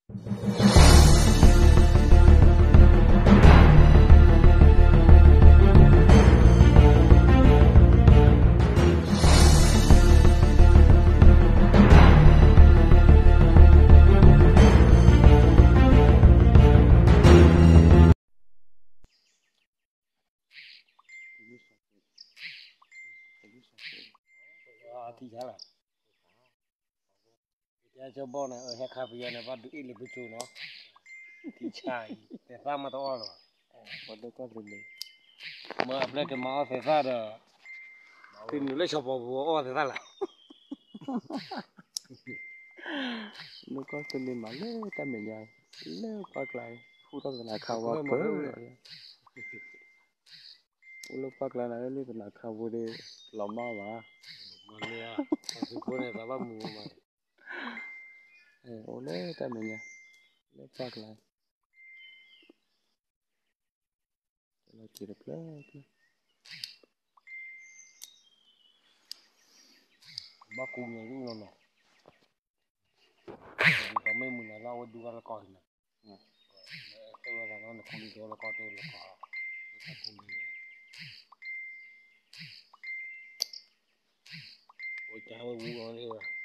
ထံၣ်ဆါလီၤ, ကဲကၠီဘီန့ၣ် အဟဲခါပယီၤန့ၣ် ဘၣ်ဒုးအ့ၣ်လၢပစိၤနီၤ, ထံၣ်ဆါအံၤ သဲးသၣ်မးတအီၣ်လၢၤဘၣ်, မ့ၢ်အပျဲၢ်ကမၤအီၣ်သဲးသၣ်ဒီး သုနုာ်လၢဆီၣ်ဖီပူၤအီၣ်သဲးသၣ်လၢ လၢကီၢ်သလ့မးလၢတၢ်မဲာ်ညါ, လၢပှၢ်ကျါ ဟူထီၣ်သနၤခါဝီပၢၢ်လီၤ, အိၣ်လၢပှၢ်ကျါနၤလၢသနၤခါဝီဒီး လီၤမၢ်ဘၣ်, အိၣ်လၢတၢ်မဲာ်ညါ လၢပှၢ်ကျါ လီၤက့ၤတဖျၢၣ်ဖျၢၣ်, ဘၣ်ကူညီဒ်လီၤနီၤ, ပမ့ၢ်မုၢ်နၤလၢအဝဲဒုးဂၤလၢကီၢ်အံၤနီၤ, တဝဲဒၣ်နီၤ နခူလံၤဒိလၢကီၢ်တလၢကီၢ်, အိၣ်ကဝဲဝူအီၤန့ၣ်